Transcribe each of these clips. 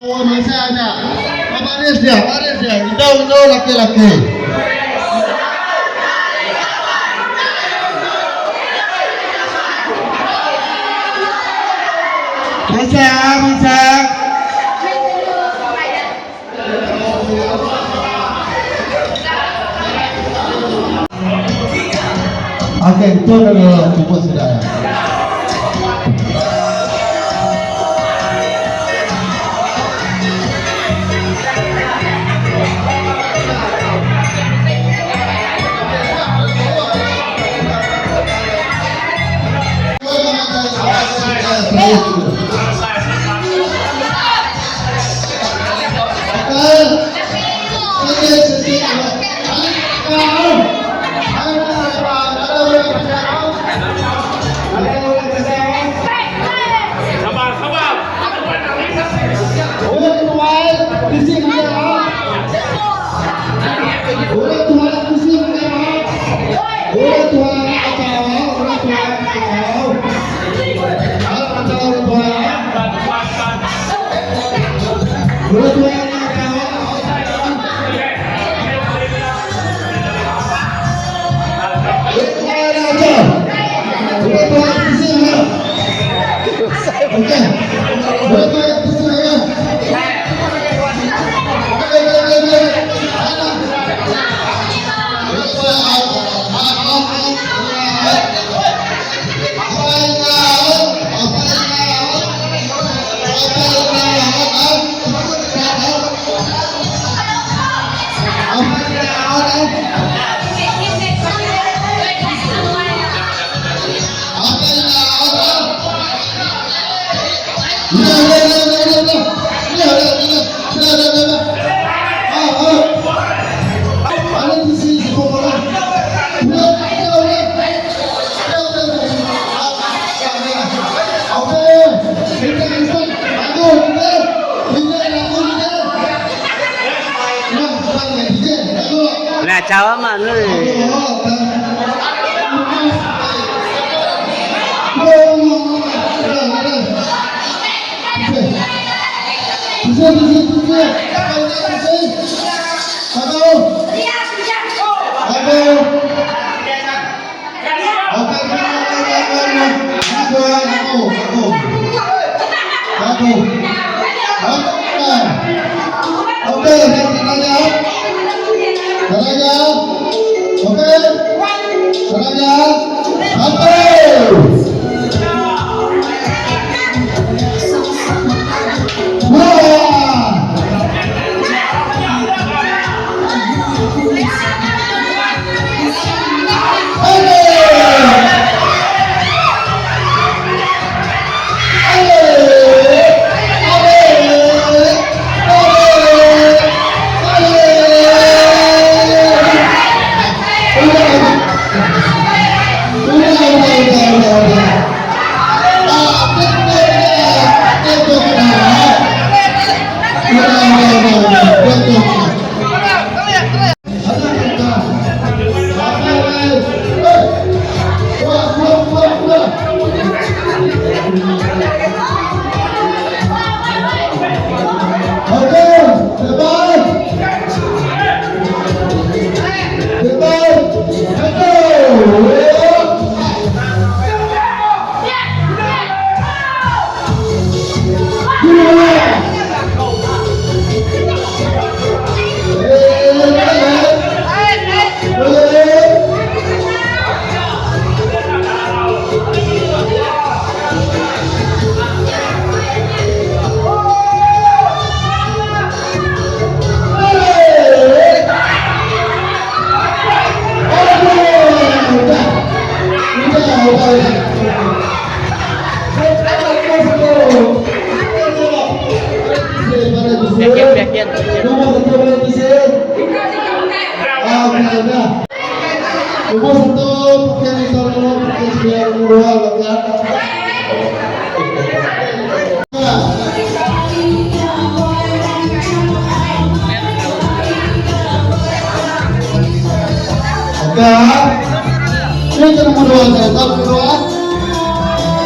Oh masa aja. Oh, baris dia, baris dia. Indu indu laki laki. Masa, masa. Okey, itu adalah tubuh sudah. Sabar, sabar. Nah, cawa mana?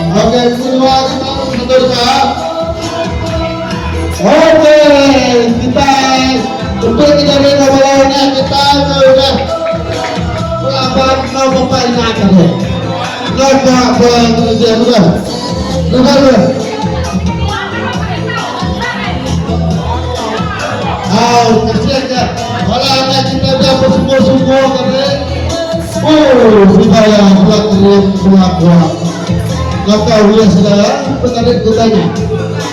Okey, kedua kita satu. Okey. tadi. Naka pengerja udah. Udah udah. Au, kasihan ka. Wala anak kita dah bersungguh-sungguh tadi. Oh, supaya buat kering buat buat. Kau tahu ya saudara, penarik kita ni.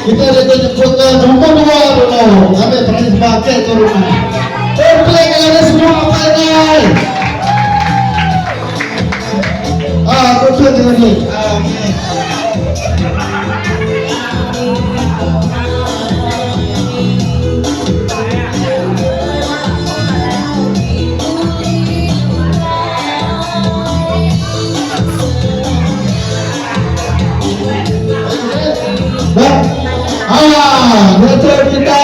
Kita ada jemput ke nombor dua dulu. Ambil peran sebagai ke rumah. Okey, kalau ada semua apa ini? Ah, betul dengan ni. Ah, okey. Dah. Ah, betul kita.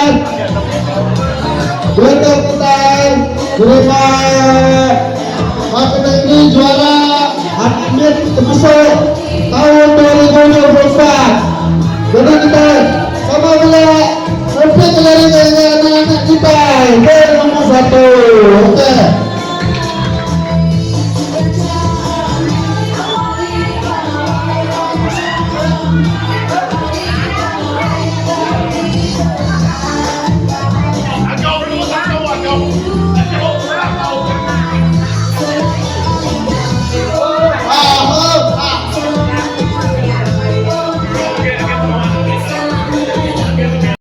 Betul kita. Terima Maka ini juara Amir Tebuso.